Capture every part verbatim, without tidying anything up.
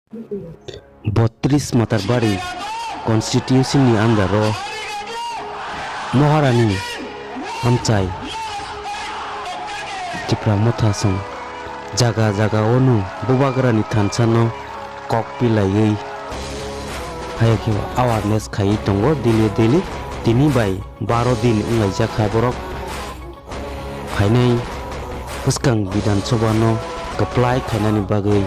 Botris Matarbari constitution ni under o Moharani Amchai Tipra Motha song jaga jaga o no Bubagrani thansa no kok pilaiwi hayakhe awareness khaiwi tongo daily daily. Tini bai baro din wnglaijak kha borok phainai bwskang Bidhan Sabha no kwplai khainani bagwi,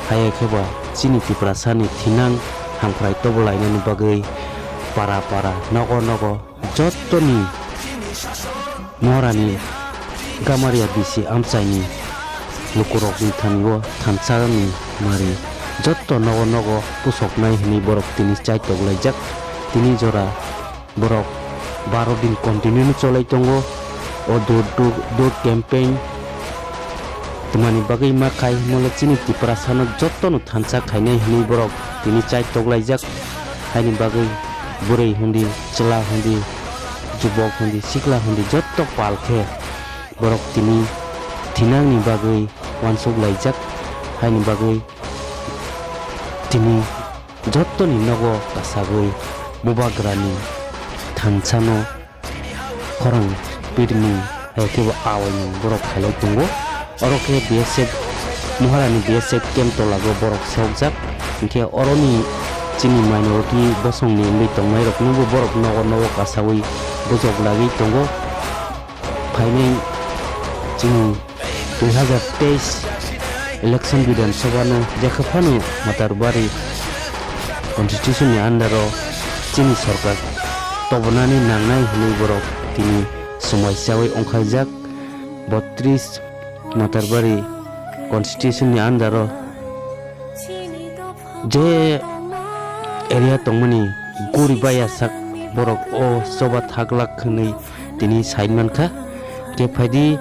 hayakhe ba chini Tiprasani thinang hamkrai tobolainani bagwi para para nogo nogo jottoni Moharani Gamaria bisi amchaini lukurokni thani o thansa ni mari jotto nogo nogo pusoknai hwnwi borok tini chai toglaijak. Tini jora borok baro din continue no cholai tongo. O door to door campaign twmani bagwi ma khai hwnmale chini Tiprasano jottono thansa khainai hwnwi borok tini chai toglaijak. Haini bagwi bwrwi hundi, chwla hundi, jubok hundi, sikla hundi jotto pal khe borok tini thinangni bagwi uansuk laijak. Haini bagwi tini jottoni nogo kasagwi Bubagrani thansano khorang pirni, hai khe bo awaini borok khailai tongo. Oro khe B S F, Moharani B S F camp tolago borok sokjak. Hinkhe oroni chini minority bosongni wngwi tongnairokno bo borok nogo nogo kasawi bujok lagwi tongo. Phainai chini dui hazar teis election Bidhan Sabha no jekha phano Matarbari constitution ni under o chini sorkar tobonani nangnai hwnwi borok tini swmai chawi ongkhaijak. Botris Matarbari constitution ni under o je area tongmani guri baya sak borok o choba thaglak hwnwi tini sai mankha. Khe phaidi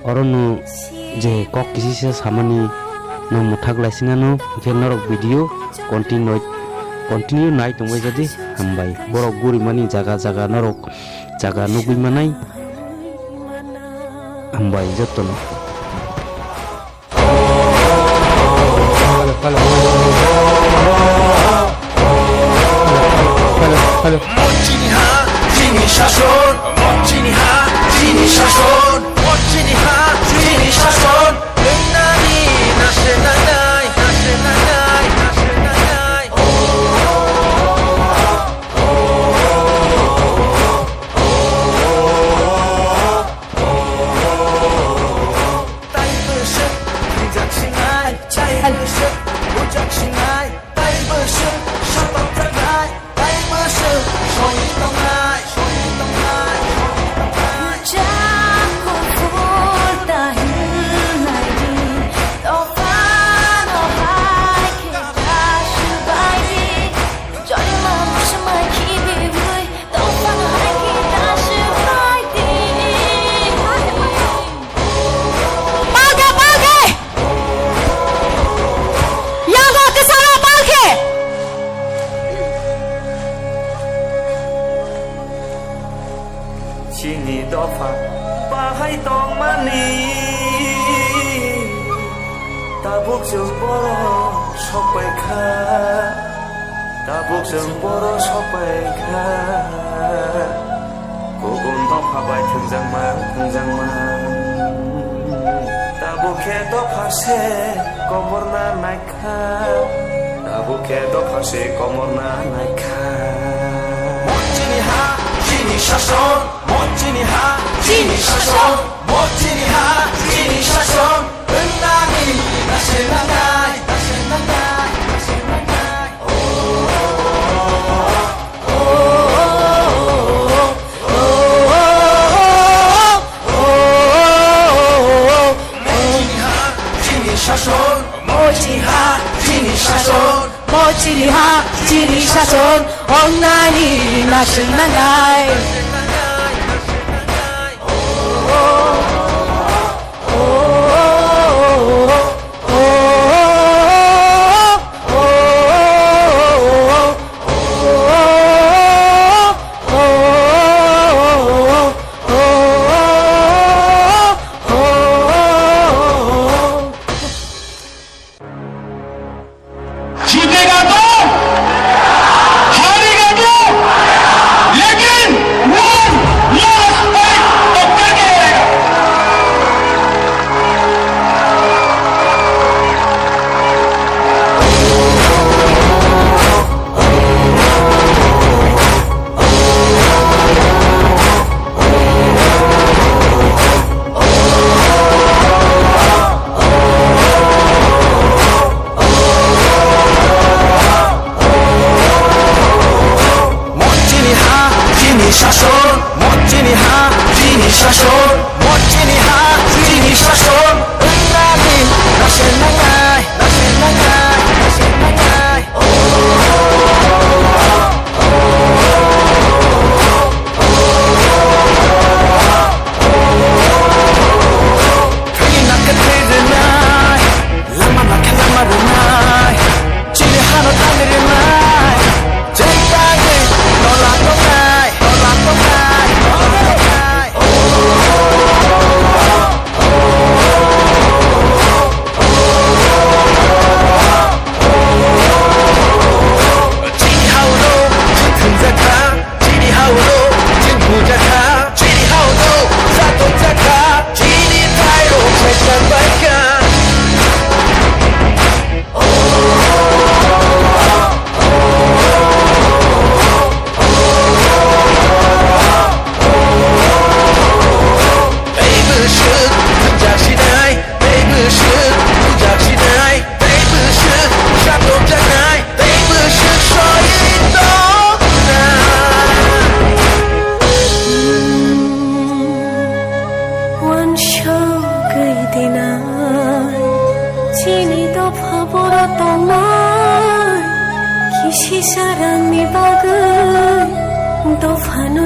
orono je kok kisisa samani no mwthak laisinano, khe norok video continue, continue nai tongbai jadi hambai. Borok gurimani jaga jaga norok jaga nugwi manai hambai jotono. Hello, hello. Hello, hello. Mochini ha, chini shason. Mochini ha, chini shason. Mochini ha, chini shason. Nani, nase nanai, nase nanai, nase nanai. Taibo se thwijak sinai, taibo se bujak sinai, taibo se satok jaknai, taibo se soi tongnai, soi tongnai, soi tongnai. Bujak kuphur ta hinlai di, dophano hai khe ta swbai di, jolimano swmai khibiwi, dophano hai khe ta swbai di. Palkhe, palkhe! Yango kwcharo palkhe! Chini dopha bahai tongmani, tabuk chwng borok sokpai kha. Tabuk chwng borok sokpai kha, kubun dopha bai thwngjakma, thwngjakma. Tabuk khe dopha se komorna naikha, tabuk khe dopha se komorna naikha. Mo chini ha, chini shason, mo chini ha, chini shason, mo chini ha, chini shason. Wngmani nasenanai, nasenanai, nasenanai. Mochini ha, chini shason. Mochini ha, chini shason. Mochini ha, chini shason. Wngmani nasenanai.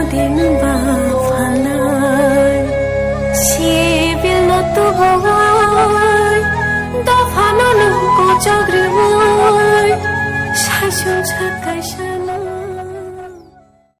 Tengba phalai, sibil no tubawai, dophano nung kochok rimo.